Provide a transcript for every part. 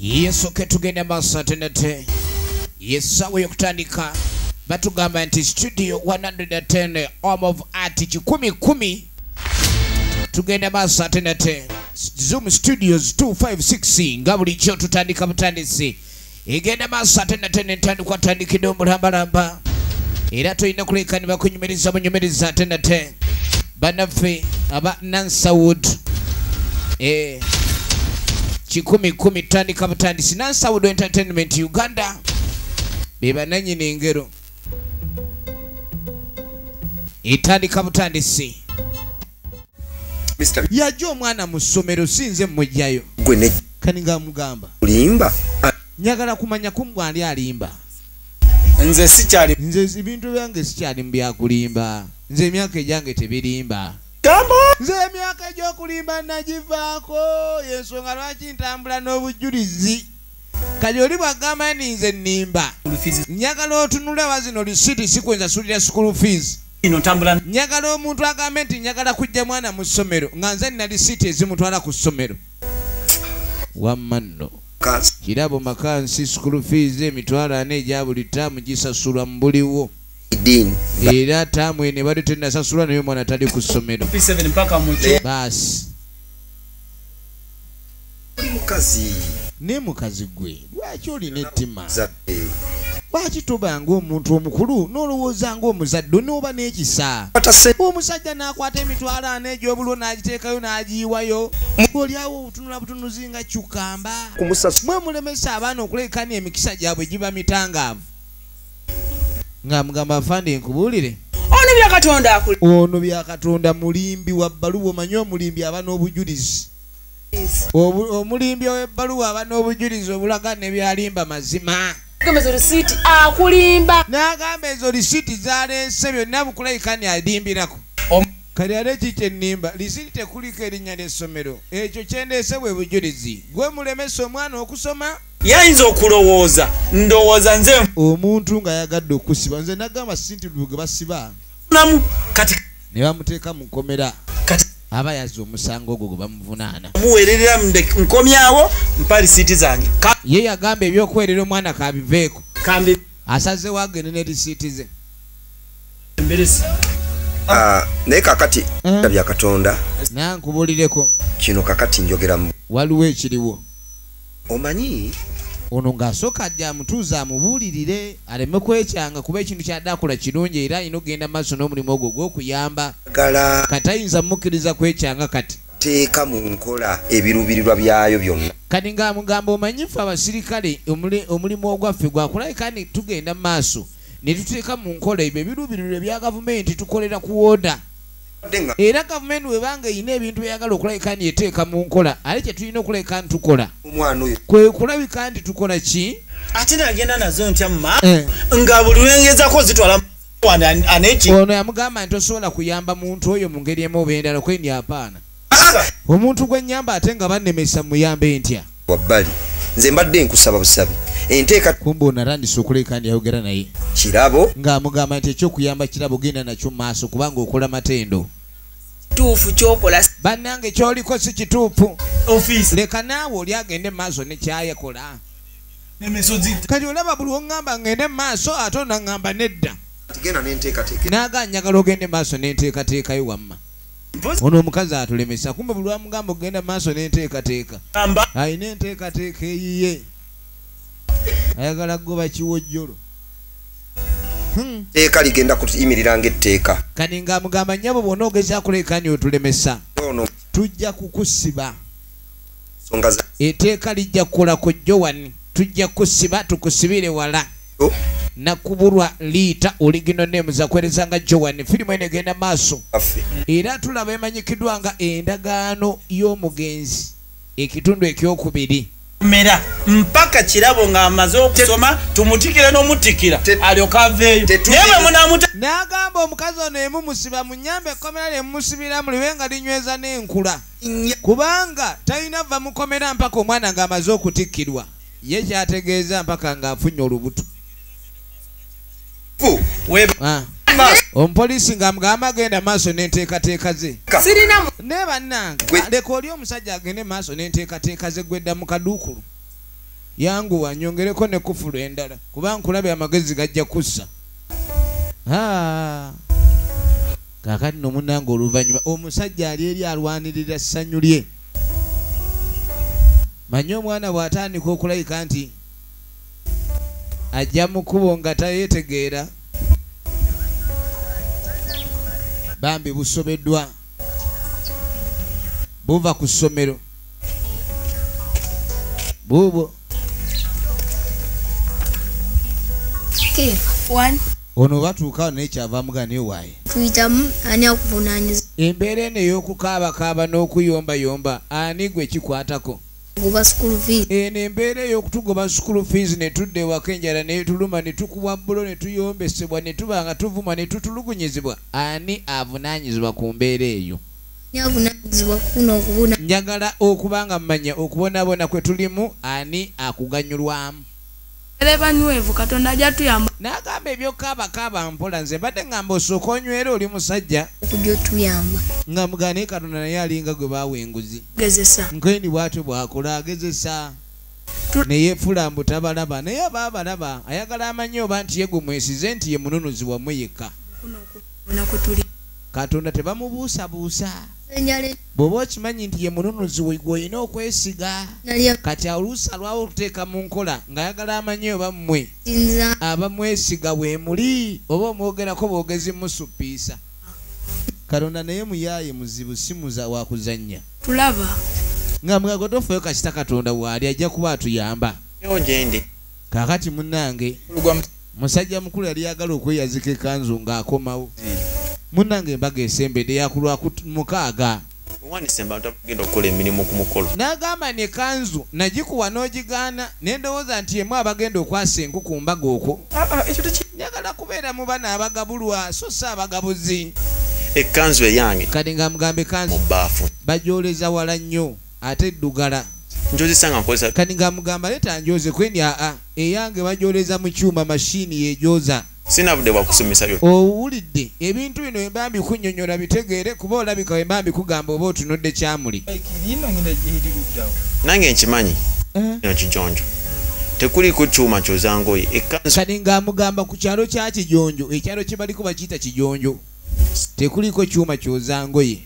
Yesu ke tugenda maaso ate nate. Yessaawa ey'okutandika. Batugamba nti studio 110 Arm of Art 10 tugenda maaso ate nate. Zoom Studios 256 nga bulijjo tutandika butandisi. Egenda maaso ate nate n'entandikwa tandikidde omulambalamba. Era tolina kuleka ne bakunyumiriza bunyumiriza ate nate. Bannaffe aba Nansawood 10 tandika butandisi. Nansawood Entertainment Uganda be bannannyini engero. Etandika butandisi. Yajja omwana mu ssomero sinze mmugyayo. Kani nga mugamba olimba. Njagala kumanya kumbwa ali alimba. Nze sikyali. Nze ebintu byange sikyali mu byakulimba. Nze emyaka egyange tebirimba. Nze emyaka egy'okulimba nagivaako. Y'ensonga lwaki ntambula n'obujulizi. Kali oli bw'agamba nti nze nnimba. Njagala otunule wa zino lisiti sikwensasulira school fees. Njagala omuntu agambe nti njagala kujja mwana mu ssomero nga nze nina lisiiti ezimutwala ku ssomero. Wamma nno Kirabo Makansi school fees emitwalo 4 egya buli ttaamu gisasulwa mu buliwo. Era ttaamu eno ebadde tennasasulwa naye omwana tali ku ssomero. Baasi. Ne mukazi gwe lwaki olina ettima? Lwaki tobanga omuntu omukulu n'olowooza ng'omuzadde n'oba n'ekisa? Omusajja n'akwata emitwalo 4 egy'obulwo n'agiteekayo n'agiyiwayo. Oliawo obutunula butunuzi nga kyukamba. Mwe mulemesa abaana okulekana emikisa gyabwe giba mitangaavu. Nga mugamba afande nkubuulire. Ono bya Katonda akuli. Ono bya Katonda mulimbi wa bbaluwa. Omanyi omulimbi aba n'obujulizi. Omulimbi ow'ebbaluwa aba n'obujulizi obulaga ne byalimba mazima. Ezo risiti akulimba. N'agamba ezo risiti zaleese byonna bukulayikani alimbirako. Kali ate ki kye nnimba? Risiti tekuliko erinnya ly'essomero. Ekyo kye ndeese bwe bujulizi. Gwe mulemesa omwana okusoma. Yayinza okulowooza ndowooza nze omuntu ng'ayagadde okusiba. Nze nagamba si nti gwe basiba kati ne bamuteeka mu nkomera aba yazza omusango ogwo gwe bamuvunaana. Muweerera nkomyawo mpa risiiti zange. Ye yagamba ebyokuweerera omwana kabiveeko. Asazeewo agende ne risiiti ze. Naye kakati bya Katonda. Nankubuulireko. Kino kakati njogera mu. Waliwo ekiriwo. Omanyi ono ng'asooka ajja amutuuza amubuulirire aleme kwekyanga kuba ekintu kyadde akola kirungi era alina okugenda maaso n'omulimu ogwo ogw'okuyamba. Kati ayinza mmukkiriza kwekyanga kati. Teeka mu nkola ebiruubirirwa byayo byonna. Kati ng'amugamba omanyi ffe abasirikale omulimu ogwaffe gwakulabika nti tugenda mu maaso ne tuteeka mu nkola ebyo ebiruubirirwa ebya gavumenti tukolera ku wooda. Era gavumenti webanga erina ebintu byeyagala okulabika nti eteeka mu nkola ate kye tulina okulabika nti tukola kwe kulabika nti tukola ki? Ate nagenda nazo ntya mma nga buli lwengezaako zitwala aneki. Ono yamugamba nti osobola kuyamba muntu oyo mu ngeri emu oba endala kwendi apaana. Omuntu gwe nnyamba ate nga bannemesa muyambe ntya? Wabbali nze mbadde nkusaba busabi enteeka. Kumbe ono atandise okulabika nti yayogera naye Kirabo ng'amugamba nti ekyokuyamba Kirabo genda nakyo mu maaso kubanga okola matendo. Kituufu ky'okola. Bannange ky'oliko si kituufu. Leka naawe oli agende mu maaso ne kyayekola. Kati olaba buli oŋŋamba ngende mu maaso ate onaŋŋamba nedda. N'agaa njagala ogende mu maaso n'enteekateekayo wamma. Ono omukazi atulemesa kumbe buli lwamugamba okugenda mu maaso n'enteekateeka. Alina enteekateeka eyiye. Ayagala kugoba kiwojjolo. Etteeka ligenda kuyimirira ng'etteeka. Kati ng'amugamba nnyabo bw'ona ogezaako kuleka nti otulemesa tujja kukusiba. Etteeka lijja kukola ku Joan, tujja kukusiba tukusibire wala. Nakubulwa liita oligino nemuza kuweereza nga Joan. Firimu eno egenda maaso. Era tulaba emanyikiddwa nga endagaano y'omugenzi ekitundu ekyokubiri. Mera mpaka Kirabo ng'amaze okusoma tumutikire n'omutikira alyoke aveeyo. Naye bwe munaamuta. N'agamba omukazi ono emumusiba munnyambe ekkomera lyemumusibiramu libe nga linyweza n'enkula. Kubanga talina vva mukomera mpaka omwana ng'amaze okutikkirwa. Ye kyategeeza mpaka ng'afunye olubuto. Omupoliisi ng'amugamba agenda maaso n'enteekateeka ze. Ne bannange leka oli omusajja agende maaso n'enteekateeka ze gwedda mu kaduukulu. Yanguwa nyongereko ne kufulu endala kuba nkulabye amagezi gajja kussa. Kaakati nno munnange oluvannyuma omusajja ali eri alwanirira ssanyu lye. Manye omwana bw'atandika okulayika nti ajja mu kkubo nga tayeetegeera. Bambi busobeddwa buva ku ssomero buubwo. Ono batuuka naye kyava amugana ewaaye. Tuyitamu ani akuvunaanyiza? Embeera eno ey'okukaabakaaba n'okuyombayomba ani gwe kikwatako? Goba school fees. Eno embeera ey'okutugoba school fees ne tudda ewaka enjala ne tuluma ne tukubwa bbulo ne tuyombesebwa ne tuba nga tuvuma ne tutulugunyizibwa ani avunaanyizibwa ku mbeera eyo? Ani avunaanyizibwa kuno okubuna? Njagala okuba nga mmanya okubonaabona kwe tulimu ani akuganyulwamu. Banywevu Katonda ajja tuyamba. N'agamba ebyokaabakaaba mpola nze mbadde ngamba osooka onywere oli musajja. Okujja otuyamba. Nga mugane Katonda naye alinga gwe baawa enguzi. Gezesa. Nkwendi bw'atyo bw'akola agezesa. Ne yeefula mbu tabalaba naye aba abalaba ayagala amanye oba nti ye gwe mwesize nti ye mununuzi wammwe yekka. Katonda tebamubuusabuusa. Bw'oba okimanyi nti ye mununuzi we gw'olina okwesiga. Kati oluusi alwawo okuteeka mu nkola ng'ayagala amanye oba mmwe abamwesiga weemuli oba omwogerako bwogezi musupiisa. Katonda naye muyaaye muzibu si muza wa kuzannya. Tulaba. Nga mwago tofayo kasita Katonda waali ajja kuba atuyamba. Kaakati munnange musajja mukulu yali ayagala okweyazika ekanzu ng'akomawo. Munnange embaga esembedde yakulwa mukaaga. N'agamba ne kanzu nagikuwa n'ogigaana ne ndowooza nti emu abagenda okwasa enku ku mbaga okwo. Njagala kubeera mu bano abagabulwa so si abagabuzi. Ekkanzu eyange. Kati nga mugamba ekkanzu mu bbaafu. Bagyoleza wala nnyo ate eddugala. Njozesa nga nkozesa. Kati nga mugamba leeta njoze kwendi aa eyange bagyoleza mu kyuma mashini yeegyoza. Sina budde bwa kusomesa byo. Owulidde ebintu bino emba mbikunnyonnyola bitegeere kuba olabika emba mbikugamba oba otunudde kyamuli. Nange nkimanyi. Eno Kijonjo. Tekuliiko kyuma kyoza ngoye. Ekkanzu. Kati ng'amugamba ku kyalo kya Kijonjo ekyalo kye baliko bakiyita Kijonjo. Tekuliiko kyuma kyoza ngoye.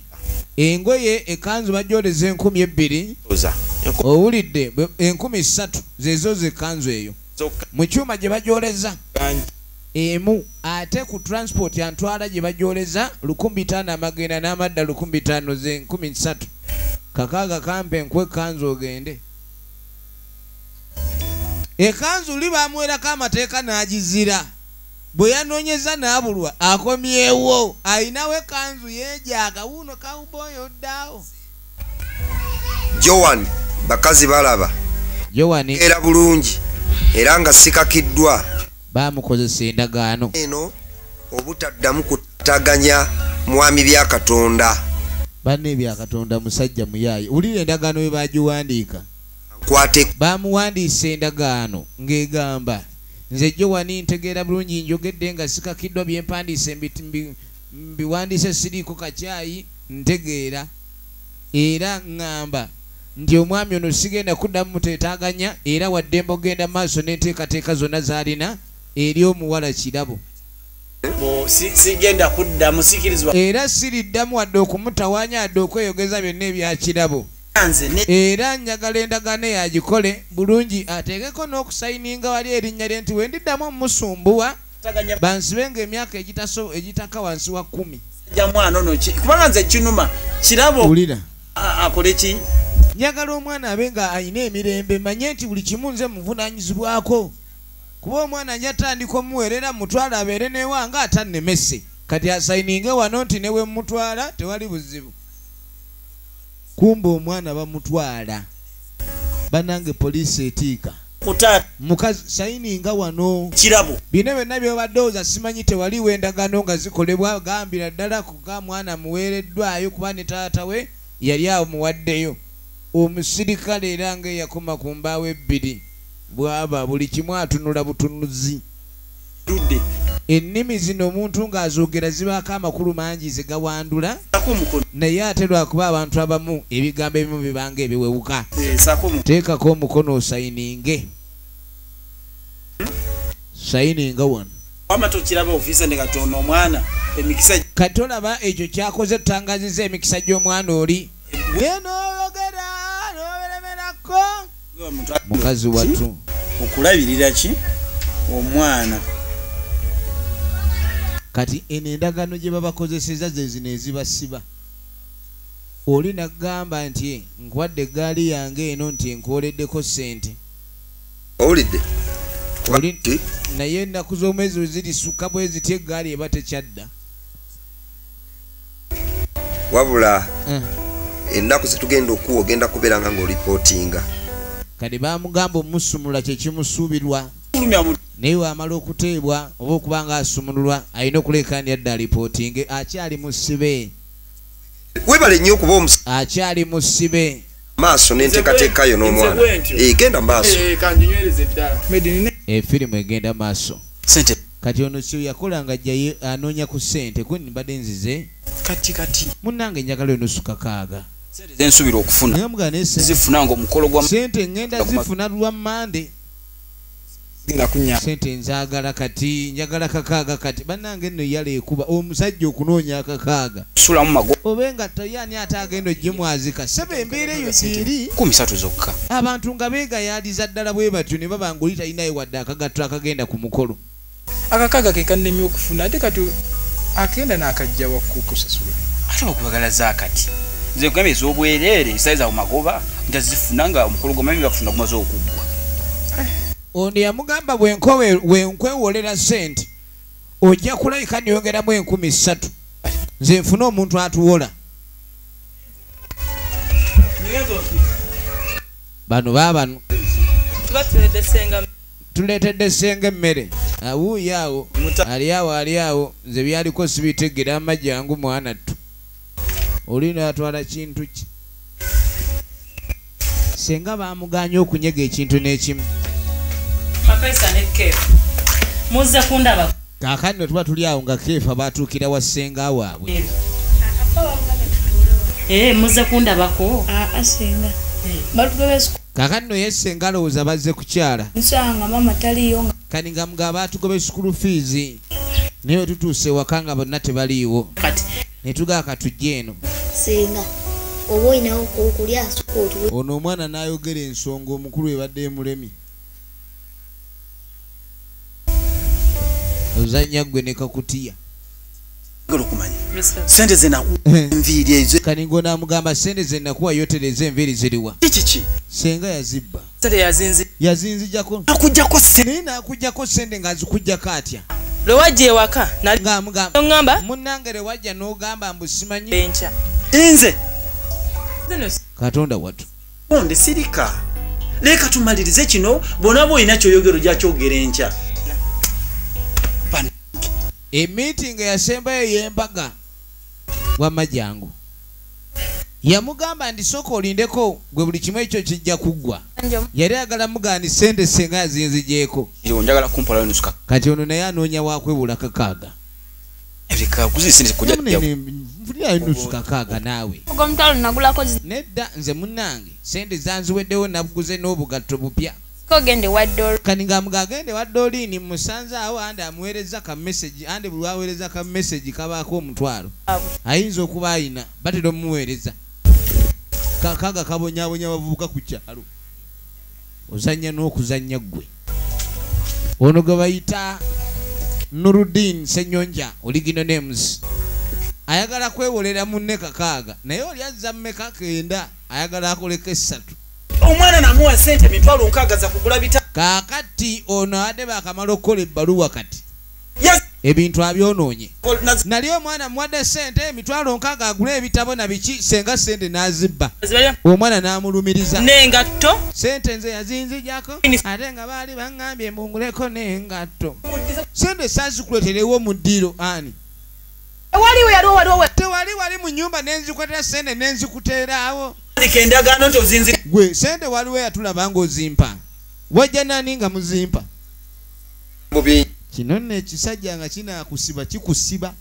Engoye ekkanzu bagyoleza 2000. Owulidde 3000 zezo z'ekkanzu eyo. Mu kyuma gye bagyoleza. Emu ate ku transport yantwala gye bagyoleza 1500 amagenda n'amadda 1500 ze 1300. Kakaaga kampe nkuwe ekkanzu ogende. Ekkanzu li bamuwerako amateeka n'agizira. Bwe yanoonyeza n'abulwa akomyewo ayinawo ekkanzu yeejaaga wuuno cowboy oddaawo. Joan bakazi balaba. Joan era bulungi era nga sikakiddwa. Bamukozesa endagaano eno obutaddamu kutaganya mwami bya Katonda. Banne bya Katonda musajja muyaaye. Wulira endagaano we bagiwandiika. Bamuwandiisa endagaano ng'egamba nze Joan ntegeera bulungi njogedde nga sikakiddwa bye mpandiise mbiwandiise siriiko kakyayi ntegeera era ŋŋamba nti omwami ono sigenda kuddamu muteetaaganya era waddembe ogenda maaso n'enteekateeka zonna z'alina eri omuwala Kirabo. Sigenda kuddamu sikirizibwa. Era siriddamu wadde okumutawaanya wadde okweyogeza byonna ebya Kirabo. Era njagala endagaano yagikole bulungi ateekeko n'okusayininga wali erinnya lye nti we ndiddamu omusumbuwa bansibenga emyaka egitaka wansi wa 10. Mwana ono kubanga nze kinuma Kirabo wulira akole ki? Njagala omwana abe nga alina emirembe manye nti buli kimu nze muvunaanyizibwako. Kuba omwana nja tandika omuweerera mutwala abeere n'ewange atannemese. Kati asayininge wano nti ne we mutwala tewali buzibu. Kumbe omwana bamutwala. Bannange poliisi etiika. Mukazi sayininga wano. Kirabo. Bino byonna by'obadde oza simanyi tewaliwo endagaano nga zikolebwa gambira ddala kuga mwana muweereddwayo kuba ne taata we yali amuwaddeyo. Omusirikale era ng'eyakoma ku mbaawo ebbiri bw'aba buli kimu atunula butunuzi. Ennimi zino omuntu ng'azoogera zibaako amakulu mangi ze gawandula naye ate lwakuba abantu abamu ebigambo ebimu bibanga ebiwewuka. Teekako omukono osayininge. Sayininga wano. Wama tokiraba ofiisa ne katono omwana emikisa. Katolaba ekyo kyakoze tutangaziza emikisa gy'omwana oli. N'oyogera n'oberemerako. Mukazi wattu. Okulabirira ki omwana. Kati eno endagaano gye babakozeseza ze zino ezibasiba. Oli n'agamba nti nkuwadde eggaali yange eno nti nkuwoleddeko ssente. Owulidde? Naye ennaku z'omwezi we zirisukka bwe ziti eggaali eba tekyadda. Wabula ennaku ze tugenda okuwa ogenda kubeera nga ng'olipootinga. Kati baamugamba omusumulula kye kimusuubirwa. Naye wamala okuteebwa oba okuba nga asumululwa alina okuleeka ndi adda alipootinge. Akyali musibe. Webale nnyo okuba omusi. Akyali musibe. Maaso n'enteekateeka yo n'omwana. Genda maaso. Efirimu egenda maaso. Kati ono kye yakola nga ajja anoonya ku ssente kwe mbadde nzize. Kati. Munnange njagala enusu kakaaga. Ssente ze nsuubira okufuna. Zifuna ng'omukolo gwa. Ssente ngenda zifuna lwa Mmande. Sente nzaagala kati njagala kakaaga kati bannange nno yala ekuba omusajja okunoonya akakaaga. Obe nga tayani ate agenda ogimwazika sebe embeera eyo gyeri. 13 zokka. Abantu nga beegayaaliza ddala bwe batyo ne baba ng'oli talinayo wadde akagatto akagenda ku mukolo. Akakaaga ke kannemye okufuna ate kati akenda n'akajja wakukusasula. Ate bakubagala za kati. Nze nkugambye ez'obwereere esayiza ku magoba ntazifuna nga omukolo gw'amanyi bakufuna gumaze okuggwa. Ono yamugamba bwenkwewolera ssente ojja kulabika niyongeramu 3,000 nze nfune omuntu atuwola. Bano baabano tuleetedde ssenga emmere. Awuuyo awo ali awo ali awo nze byaliko sibitegera amajjangu mwana ttu. Oli n'atwala kintu ki. Ssenga baamuganye okunyega ekintu n'ekimu. Kaakati tuba tuli awo nga Keefa baatuukira wa ssenga waabwe. Muzze kundabako. Kaakati nno ye ssenga alowooza bazze kukyala. Kati nga mugaba baatugoba school fees. Naye tutuuse ewaka nga bonna tebaliiwo. Ne tugaa katujje eno. Ssenga oba olinawo okulya sooka otuwe. Ono omwana n'ayogera ensonga omukulu ebadde emulemi. Ozannya ggwe ne kakutiya. Ssente ze nakuwa enviiri ezo. Kati ng'onaamugamba ssente ze nakuwa yotereza enviiri ziriwa. Kiki? Ssenga yazibba. Ssente yazinzi. Yazinzijjako. Nakuggyako ssente. Naye n'akuggyako ssente ng'azikuggyako atya? Lwe wajja ewaka. Ng'amugamba. Ng'amba. Munnange lwe wajja n'ogamba mbu simanyi. Enkya. Nze. Katonda wattu. Onde sirika. Leka tumalirize kino bw'onaaba olina ky'oyogera ojja kyogera enkya. Emiitingi eyasembayo ey'embaga wamajjangu yamugamba nti sooka olindeko gwe buli kimu ekyo kijja kuggwa. Yali ayagala mugamba nti ssente ssenga yazinzigyeko. Njagala kumpolayo nusu kakaaga. Kati ono naye anoonya wakwewula kakaaga. Nfunirayo nusu kakaaga naawe. Nedda nze munnange ssente zanziweddewo nabuguze n'obugatto bupya. Kati ng'amuga agende wa Dolini musanze awo ande amuweereza ka message ande buli lw'aweereza ka message kabaako omutwalo. Ayinza okuba ayina batera omuweereza. Kakaaga kabonyaabonya abavubuka ku kyalo. Ozannya n'okuzannya ggwe. Ono gwe bayita Nurudin Ssenyonja original names. Ayagala kwewolera munne kakaaga naye oli azza mmeka kenda ayagala akoleko 3. Omwana namuwa ssente 600 za kugula bita. Kaakati ono adde baakamala okukola ebbaluwa kati. Ebintu abyonoonye. Nali omwana muwadde ssente 600 agule ebitabo na biki ssenga ssente n'azibba. Omwana n'amulumiriza. N'engatto. Ssente nze yazinzijjako ate nga baali baŋŋambye mbunguleko n'engatto. Ssente saazikuleeterewo mu ddiiro ani? Tewali wali mu nnyumba n'enzikwatira ssente n'enzikuteeraawo. Endagaano nti ozinzi. Gwe ssente waliwo yatulaba ng'ozimpa. Wajja nani nga muzimpa? Kino nno ekisajja nga kinaakusiba kikusiba.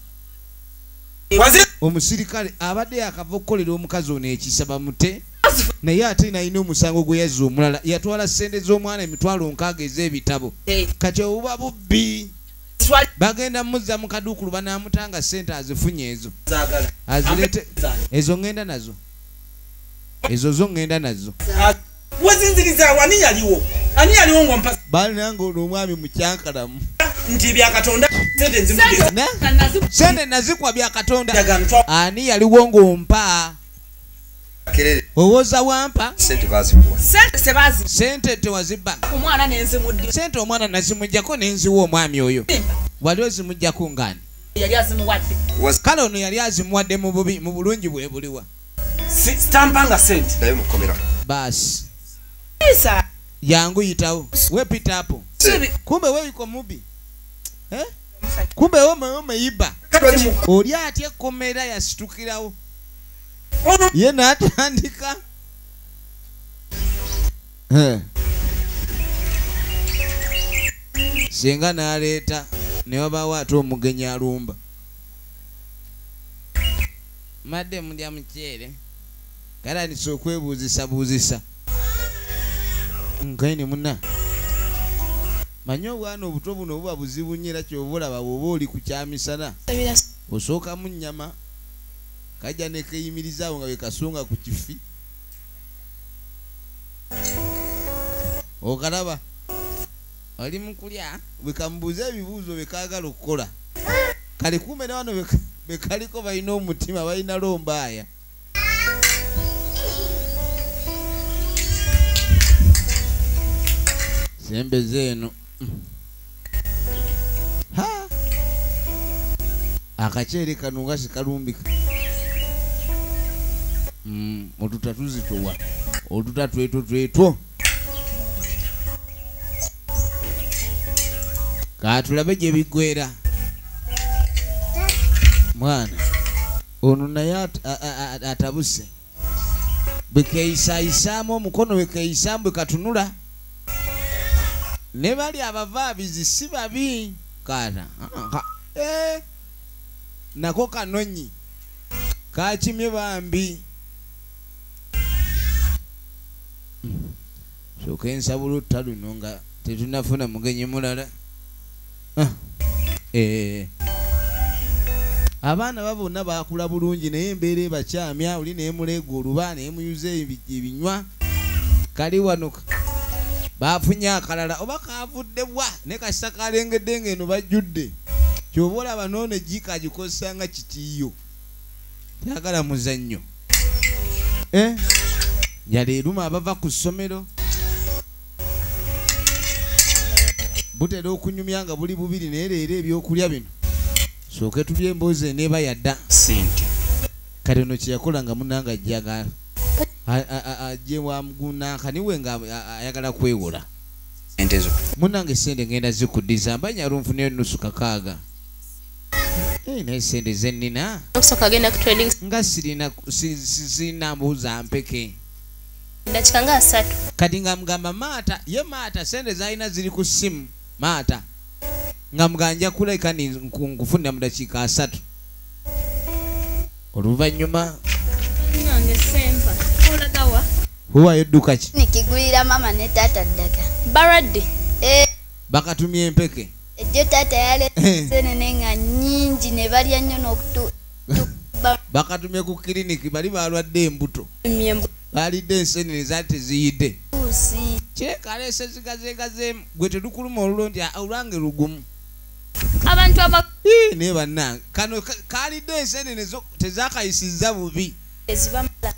Omusirikale abadde yakava okukolera omukazi ono ekisa bamute. Naye ate nalina omusango gwe yazza omulala, yatwala ssente z'omwana 60,000 ez'ebitabo. Kati obuba bubbi. Bagenda muzza mu kaduukulu banaamutanga ssente azifunye ezo. Azireete ezo ngenda nazo. Ezo zo ngenda nazo. Wazinziriza wani yaliwo? Ani yaliwo ng'ompa? Bannange ono omwami mukyankalamu. Nti bya Katonda sente nzimudiza. Sente nazikwa bya Katonda. Ani yaliwo ng'ompa? Owoza wampa? Sente bazikuwa. Sente sebazi. Sente tewazibba. Omwana nenzimuddi. Sente omwana nazimujjako nenziwa omwami oyo. Wali ozimujjako ngani? Yali azimuwadde. Kale ono yali azimuwadde mu bubi, mu bulungi bwe buliwa. Sitampanga sente. Naye mukomera. Basi. Yangu yitawo. Wepita hapo. Kumbe wewe yuko mubi. Eh? Kumbe wewe umeiba. Oli atye komera yasitukirawo. Ye n'atandika. Singa n'aleeta ne wabaawo ate omugenyi alumba. Madde mulya muceere. Kalandise okwebuuzisabuuzisa. Nkaini munna. Manyi obwana obuto buno buba buzibu nnyo era ky'oba olaba bw'oba oli ku kyamisana. Osookamu nnyama. Kajja ne keeyimirizaawo nga bwe kasonga ku kifi. Okalaba oli mu kulya bwe kamubuuza ebibuuzo bye kaagala okukola. Kale kumbe ne wano bwe kaliko balina omutima balina lombaaya. Sembeza eno. Ha! Akaceere kano nga sikalumbika. Otuta tuzitowa. Otuta twetwo twetwo. Katulabe gye biggwera. Mwana ono naye atabuse. Bwe keeyisaayisaamu omukono bwe keeyisaamu bwe katunula. Ne bali abavaabizi si babi. Kaata. Nako kanonyi. Kakimye bambi. Sooka ensabula olutta luno nga tetunnafuna mugenyi mulala. Abaana ba bonna baakula bulungi naye embeera ebakyamya, oli neemuleega oluba neemuyuza ebinywa. Kali wano baafunye akalala oba kaavudde bwa ne kasita kalengedde ng'eno bajjudde. Ky'oba olaba n'ono ejjiiko agikozesa nga kitiiyo. Tayagala muzannyo. Njala eruma abava ku ssomero. Butera okunyumya nga buli bubiri naye leero ebyokulya bino. Sooke tulye emboozi eneeba yadda. Sente. Kale ono kye yakola nga munnange ajjaga ajje wa mugunankaniwe nga ayagala kwewola. Sente ezo. Munnange sente ngenda zikuddiza mbanya lunfuneyo 6.5. Naye sente ze nnina. Okusooka agenda ku trading. Nga sirina mbuuza mpeke. Dakika nga 3. Kati nga mugamba Maata, ye Maata sente z'alina ziri ku ssimu. Maata. Nga muganja kuleka nkufunira mu dakiika 3. Oluvannyuma Nange sempa. Olagawa. Huwayo edduka ki? Nikigulira mama ne taata ddagala. Balwadde. Bakatumye empeke. Ejjo taata yaleese nene nga nnyingi ne balya nnyo n'okutu. Bakatumye ku kiriniki bali balwadde embuto. Balidde ensenene zaali teziyidde. Kireka aleese zigazeegazeemu gwe terukuluma olulwo nti olwange lugumu. Abantu aba naye bannange kano kalidde ensenene tezaakayisizza bubi.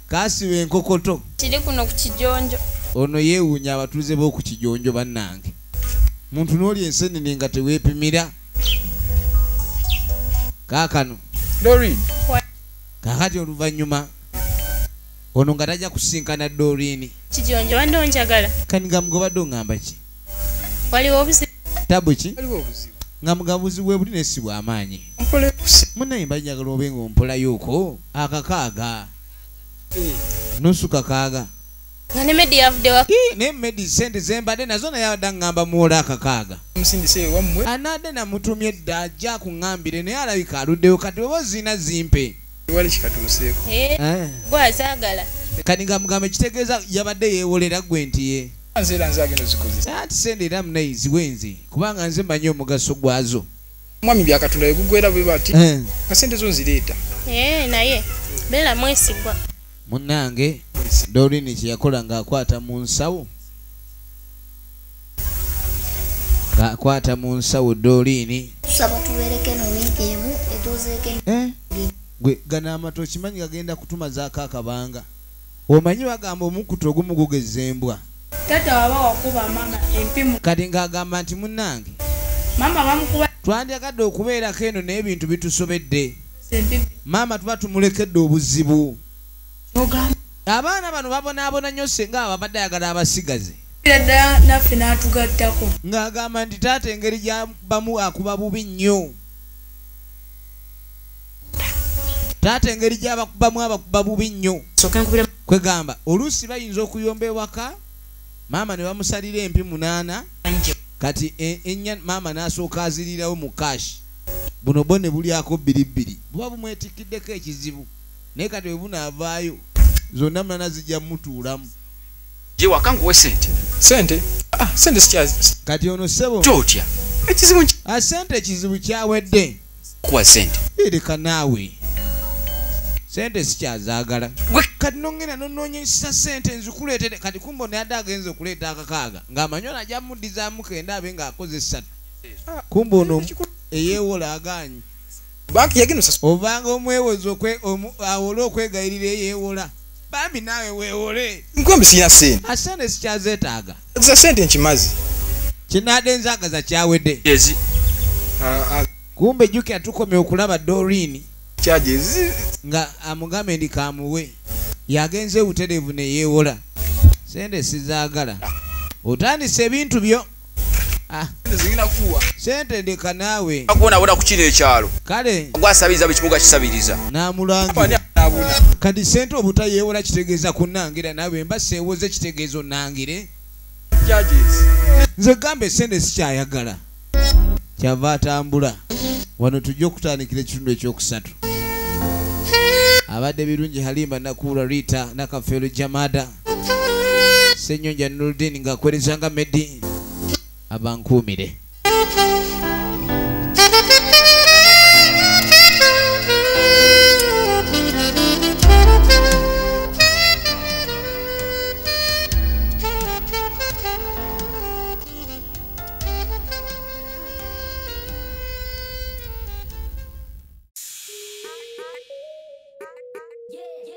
Kaasiba enkokoto. Kiri kuno ku kijonjo. Ono yeewuunya abatuuze b'oku kijonjo bannange. Muntu n'olya ensenene nga teweepimira. Kaakano. Doreen. Kaakati oluvannyuma ono nga tajja kusinkana Doreen. Kijonjo wandde onjagala. Kani nga mugobadde oŋŋamba ki? Waliwo obuzibu. Tabu ki? Waliwo obuzibu. Nga mugabuzi bwe buli ne si bw'amaanyi. Munnaye mba njagala obe ng'ompolayooko akakaaga. 6.5. Nga ne Medi yavudde wa. Ne Medi sente ze mbadde nazo naye abadde aŋŋamba muwola akakaaga. Musindise ewammwe. Anaadde namutumye dda ajja akuŋŋambire naye alabika aluddewo kati oba ozirina zimpe. Wali kikatuuseeko. Gwe azaagala. Kati nga mugamba ekitegeeza yabadde yeewolera gwe nti ye. Nze era nze agenda ozikozesa. Ati sente era munayi ziwenzi kubanga nze mmanyi omugaso gwazo. Mwami bya Katonda egugwera bwe bati. Nga sente zo nzireeta. Naye beera mwesigwa. Munnange Doreen kye yakola ng'akwata mu nsawo. Ng'akwata mu nsawo Doreen. Tusaba tuweereke no wiiki emu etuuzeeko. Gwe gano amato okimanyi gagenda kutumazaako akabanga. Omanyi bagamba omukutu ogumu gugezza embwa. Taata waba wakuba maama empimu. Kati ng'agamba nti munnange. Maama bamukuba. Twandyagadde okubeerako eno n'ebintu bitusobedde. Maama tuba tumulekedde obuzibu. Abaana bano babonaabona nnyo singa ababadde ayagala abasigaze. Ddala naffe n'atugattako. Ng'agamba nti taata engeri gy'abamu akuba bubi nnyo. Taata engeri gy'abakubamu abakuba bubi nnyo. Kwegamba oluusi bayinza okuyomba ewaka maama ne bamusalira empi 8 kati ennya maama n'asooka azirirawo mu kashi. Buno bo ne bulyako 2-2 buba bumwetikiddeko ekizibu naye kati bwe bunaavaayo zonna 8 zijja mutuulamu. Je waka nkuwe sente. Sente? Sente sikyazi. Kati ono ssebo. Kyotya? Ekizibu sente ekizibu kyawedde. Kuwa sente. Ereka naawe. Sente sikyazaagala. Kati nongenda nonoonyesa sente nzikuleetere kati kumbe ono yadde agenze okuleeta akakaaga ng'amanyi ono ajja muddizaamu kenda abe ng'akoze 3. Kumbe ono eyeewola agaanyi. Banki yagenda osasula. Obanga omwewozi awole okwegayirira eyeewola. Bambi naawe weewole. Nkwambi sirina sente. Sente sikyazeetaaga. Za sente nkimaze. Kinaadde nzaagaza kyawedde. Kumbe jjukira tukomye okulaba Doreen. Nga amugambe ndi kamuwe. Yagenze butereevu ne yeewola. Sente sizaagala. Otandise ebintu byo. Sente ndeka naawe. Akubonaabona ku kino ekyalo. Kale. Gwasabiriza buli kimu gakisabiriza. N'amulangira. Kati sente obutayeewola kitegeeza kunnangira naawe mba seewoze kitegeeza onnangire. Nze gamba esente sikyayagala. Kyava atambula. Wano tujja okutandikira ekitundu ekyokusatu. Abadde birungi Halima Nakuula Rita Nakafeero Jamada Ssenyonja Nurudin ng'akwerezanga Medi abankuumire. Yeah.